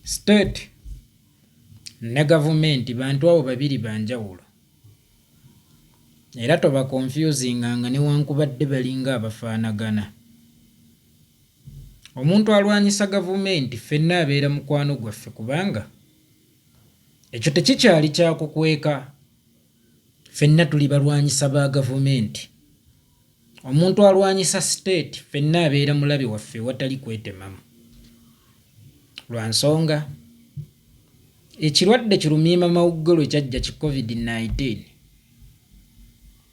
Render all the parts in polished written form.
State ne gavumenti bantu abo babiri banjawulo era tobakonfyuzinganga newankubadde balinga abafaanagana. Omuntu alwanyisa gavumenti ffenna abeera mukwano gwaffe kubanga ekyo tekikyali kyakukweka ffenna tuli balwanyisa ba gavumenti. Omuntu alwanyisa state ffenna abeera mulabe waffe ewatali kwetemamu. Lwa nsonga ekirwadde kirumiima mawuggwe lwe kyajja ki covid 19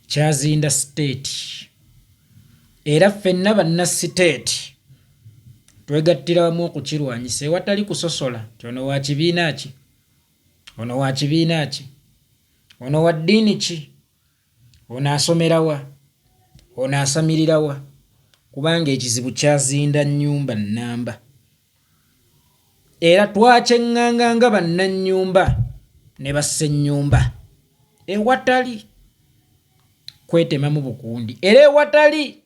kyazinda state era ffenna banna state twegattira wamu okukirwanyisa ewatali kusosola nti ono wa kibiina ki, ono wa kibiina ki, ono wa ddiini ki. Ono asomera wa? Ono asamirira wa? Kubanga ekizibu kyazinda nnyumba nnamba. Era twakyeŋŋanga nga bannannyumba ne bassennyumba ewatali kwetemamu bukundi era ewatali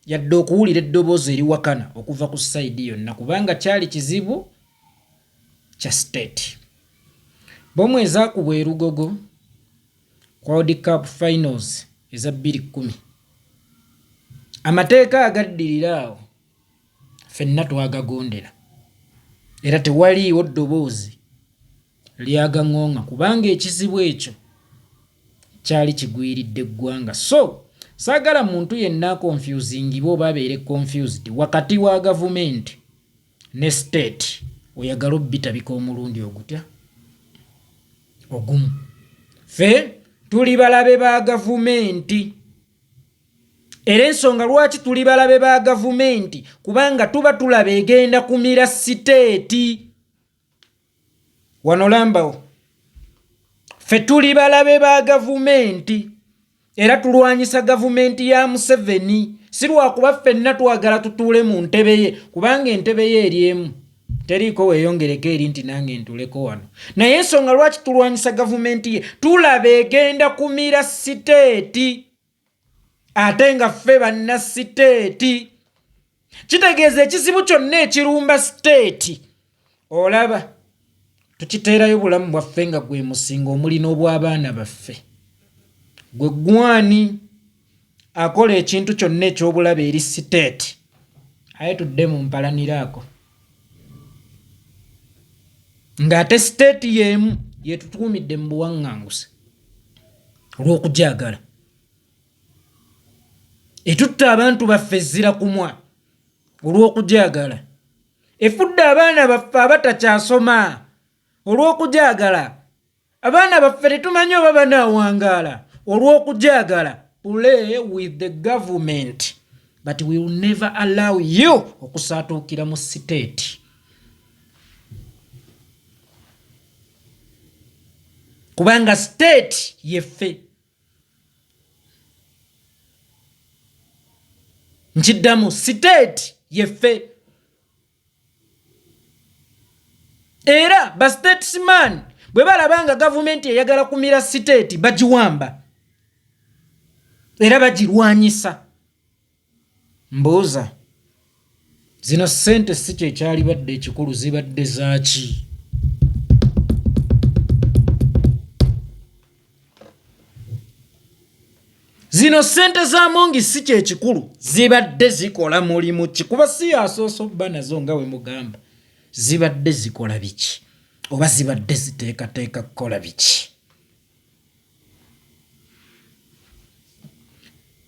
yadde okuwulira eddoboozi eriwakana okuva ku sayidi yonna kubanga kyali kizibu kya state. Bbomu ezaakubwa e Lugogo ku World Cup Finals eza 2010. Amateeka agaddirira awo ffenna twagagondera era tewaliiwo ddoboozi lyagaŋŋooŋa kubanga ekizibu ekyo kyali kigwiridde ggwanga. So saagala muntu yenna akonfyuzingibwe oba abeere confused wakati wa gavumenti ne state oyagala obitabika omulundi ogutya ogumu. Ffe tuli balabe ba gavumenti era ensonga lwaki tuli balabe ba gavumenti kubanga tuba tulaba egenda kumira siteeti. Wano lambawo ffe tuli balabe ba gavumenti era tulwanyisa gavumenti ya Museveni si lwakuba ffenna twagala tutuule mu ntebe ye kubanga entebe ye eri emu teriiko weeyongereko eri nti nange ntuleko wano naye ensonga lwaki tulwanyisa gavumenti ye tulaba egenda kumira siteeti ate nga ffe banna siteeti kitegeeza ekizibu kyonna ekirumba siteeti olaba tukiteerayo bulamu bwaffe nga gwe musinga omuli n'obw'abaana baffe gwe gwani akola ekintu kyonna eky'obulabe eri siteeti aye tudde mu mpalaniraako ng'ate siteeti y'emu yetutuumidde mu buwaŋŋanguse olw'okugyagala Etutta abantu baffe ezzira kumwa olw'okugyagala. Efudde abaana baffe abatakyasoma olw'okugyagala. Abaana baffe tetumanyi oba banaawangaala olw'okugyagala. Play with the government but we will never allow you okusaatuukira mu siteeti. Kubanga state yeffe. Nkiddamu, siteeti yeffe. Era ba statesman bwe balaba nga gavumenti eyagala kumira siteeti bagiwamba era bagirwanyisa. Mbuuza, zino ssente si kye kyalibadde ekikulu, zibadde zaaki? Zino ssente za Amongi si kye kikulu, zibadde zikola mulimu ki? Kuba si yasoose obba nazo nga we mugamba, zibadde zikola biki oba zibadde ziteekateeka kukola biki?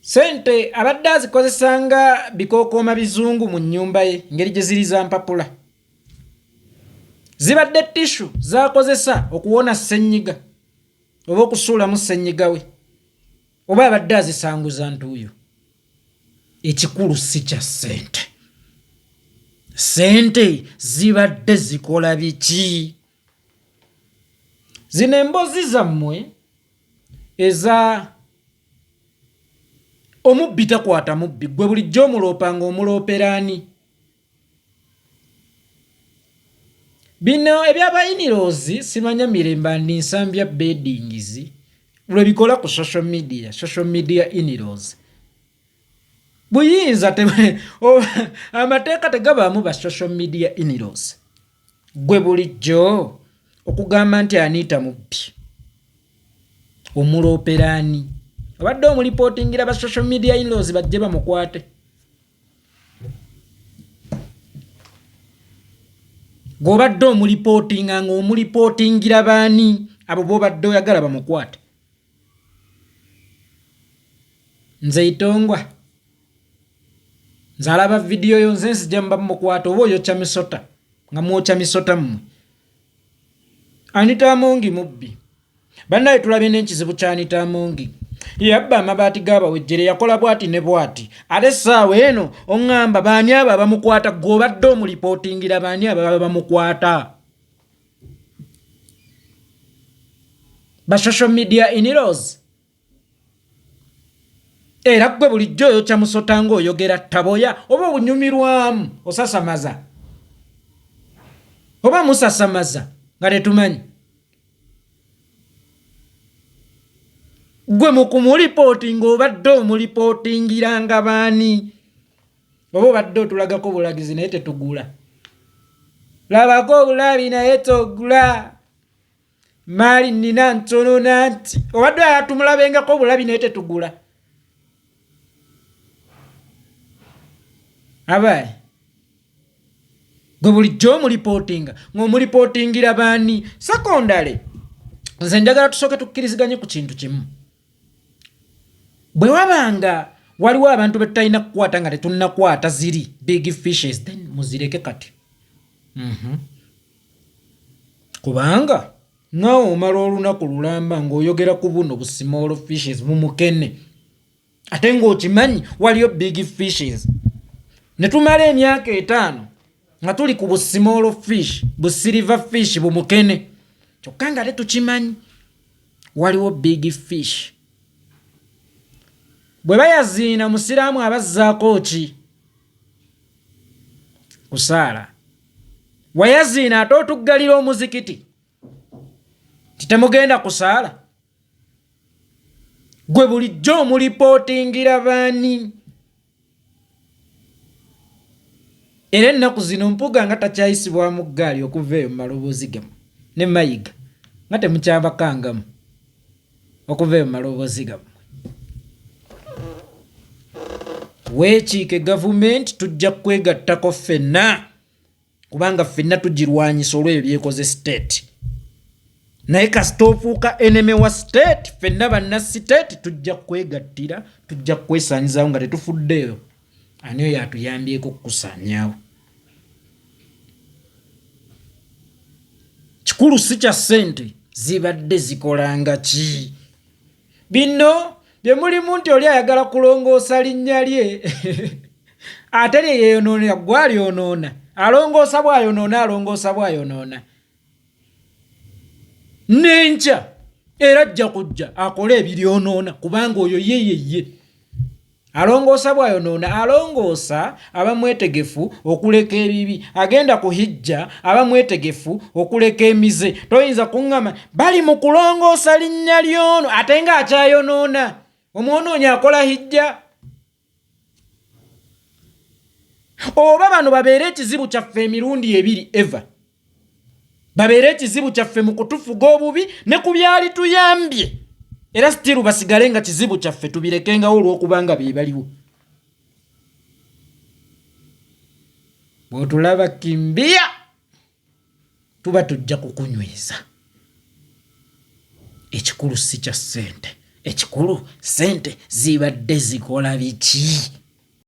Sente abadde azikozesa nga bikookooma bizungu mu nnyumba ye ngeri gye ziri za mpapula. Zibadde tishu z'akozesa okuwona ssennyiga oba okusuulamu ssennyiga we oba abadde azisanguza ntuuyo. Ekikulu si kya ssente. Ssente zibadde zikola biki? Zino emboozi zammwe eza omubbi takwata mubbi, gwe bulijjo omuloopa ng'omuloopera ani? Bino ebyabayiniroozi simanya mirembe andi nsambya bedingizi lwe bikola ku social media, social media iniroozi buyinza amateeka tegabaamu ba social media iniroozi. Gwe bulijjo okugamba nti Anita mubbi omuloopera ani? Obadde omulipootingira ba social media inlaws bajje bamukwate. Gw'obadde omulipootinga ng'omulipootingira baani abo b'obadde oyagala bamukwate? Nze Itongwa nze alaba vidiyo yo nze nzija muba mukwata oba oyokya misota nga mwokya misota mmwe. Anita Amongi mubbi. Bannaye tulabye n'ekizibu kya Anita Amongi. Yabba amabaati g'abawejjere yakola bwati ne bwati. Ate essaawa eno oŋŋamba baani abo abamukwata gwe obadde omulipootingira baani abo ababa bamukwata? Ba social media in-laws. Era ggwe bulijjo oyokya musota ng'oyogera taboya oba obunyumirwamu osasamaza oba musasamaza nga tetumanyi. Ggwe mu kumulipootinga obadde omulipootingiranga baani? Oba obadde otulagako bulagizi naye tetugula. Labako obulabi naye togula. Maali nina ntono nanti obadde oyagala tumulabengako obulabi naye tetugula. Abaye gwe bulijjo omulipootinga ng'omulipootingira baani? Sekondale nze njagala tusooke tukkiriziganye ku kintu kimu. Bwe wabanga waliwo abantu be tutalina kukwata nga tetunnakwata ziri big fishes, then muzireke kati. Kubanga naawe omala olunaku lulamba ng'oyogera ku buno bu small fishes bumukene ate ng'okimanyi waliyo big fishes. Ne tumala emyaka 5 nga tuli ku bu small fish, bu silver fish bumukene, kyokka nga ate tukimanyi waliwo big fish. Bwe bayaziina musiraamu abazzaako ki? Kusaala. Wayaziina ate otuggalira omuzikiti nti temugenda kusaala. Gwe bulijjo omulipootingira baani? Era ennaku zino Mpuuga nga takyayisibwamu ggaali okuva eyo mu maloboozi gammwe ne Mayiga nga temukyabakangamu okuva eyo mu maloboozi gammwe. Weekiike gavumenti tujja kwegattako ffenna kubanga ffenna tugirwanyisa olw'ebyo byekoze state. Naye kasita ofuuka enemy wa state, ffenna banna state tujja kwegattira, tujja kwesaanyizaawo nga tetufuddeeyo ani oyo atuyambyeko okukusaanyaawo. Kikulu si kya ssente zibadde zikolanga ki? Bino bye mulimu nti oli ayagala kulongoosa linnya lye ate lye yeeyonoonera, gwe alyonoona. Alongoosa bw'ayonoona, alongoosa bw'ayonoona. N'enkya era ajja kujja akole ebiryonoona kubanga oyo ye ye ye. Alongoosa bw'ayonoona, alongoosa aba mwetegefu okuleka ebibi. Agenda ku hijja aba mwetegefu okuleka emize. Toyinza kuŋŋamba bali mu kulongoosa linnya ly'ono ate ng'akyayonoona. Omwonoonyi akola hijja? Oba bano babeere ekizibu kyaffe emirundi ebiri eva. Babeere ekizibu kyaffe mu kutufuga obubi ne ku byali tuyambye. Era sitiru basigale nga kizibu kyaffe tubirekengawo olw'okubanga be baliwo. Bw'otulaba kimbia tuba tujja kukunyweza. Ekikulu si kya ssente, ekikulu ssente zibadde zikola biki?